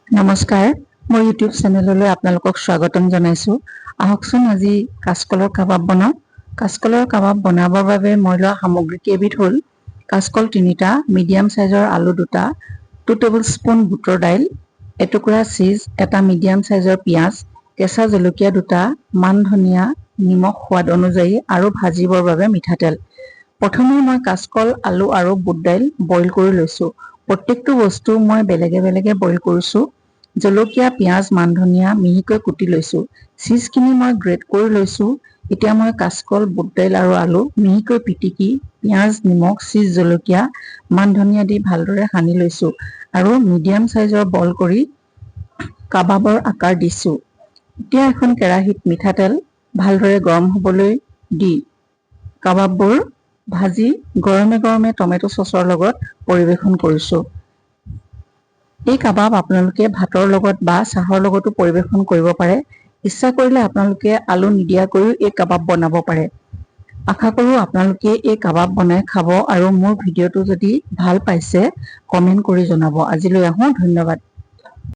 নমস্কাৰ, মোৰ ইউটিউব চেনেললৈ আপোনালোকক স্বাগতম জনাইছোঁ। আহকচোন, আজি কাচকলৰ কাবাব বনাওঁ। কাচকলৰ কাবাব বনাবৰ বাবে মই লোৱা সামগ্ৰী কেইবিধ হ'ল কাচকল তিনিটা, মিডিয়াম চাইজৰ আলু দুটা, 2 টেবুল স্পুন বুটৰ দাইল, এটুকুৰা চীজ, এটা মিডিয়াম চাইজৰ পিঁয়াজ, কেঁচা জলকীয়া দুটা, মান ধনিয়া, নিমখ সোৱাদ অনুযায়ী আৰু ভাজিবৰ বাবে মিঠাতেল। প্ৰথমে মই কাচকল, আলু আৰু বুট দাইল বইল কৰি লৈছোঁ। প্ৰত্যেকটো বস্তু মই বেলেগে বেলেগে বইল কৰিছোঁ। জলকীয়া, পিঁয়াজ, মান ধনিয়া মিহিকৈ কুটি লৈছোঁ। চীজখিনি মই গ্ৰেট কৰি লৈছোঁ। এতিয়া মই কাচকল, বুট দাইল আৰু আলু মিহিকৈ পিটিকি পিঁয়াজ, নিমখ, চীজ, জলকীয়া, মান ধনিয়া দি ভালদৰে সানি লৈছোঁ আৰু মিডিয়াম চাইজৰ বল কৰি কাবাবৰ আকাৰ দিছোঁ। এতিয়া এখন কেৰাহীত মিঠাতেল ভালদৰে গৰম হ'বলৈ দি কাবাববোৰ ভাজি গৰমে গৰমে টমেট' চচৰ লগত পৰিৱেশন কৰিছোঁ। এই কাবাব আপোনালোকে ভাতৰ লগত বা চাহৰ লগতো পৰিৱেশন কৰিব পাৰে। ইচ্ছা কৰিলে আপোনালোকে আলু নিদিয়াকৈও এই কাবাব বনাব পাৰে। আশা কৰোঁ আপোনালোকে এই কাবাব বনাই খাব আৰু মোৰ ভিডিঅ'টো যদি ভাল পাইছে, কমেণ্ট কৰি জনাব। আজিলৈ আহোঁ, ধন্যবাদ।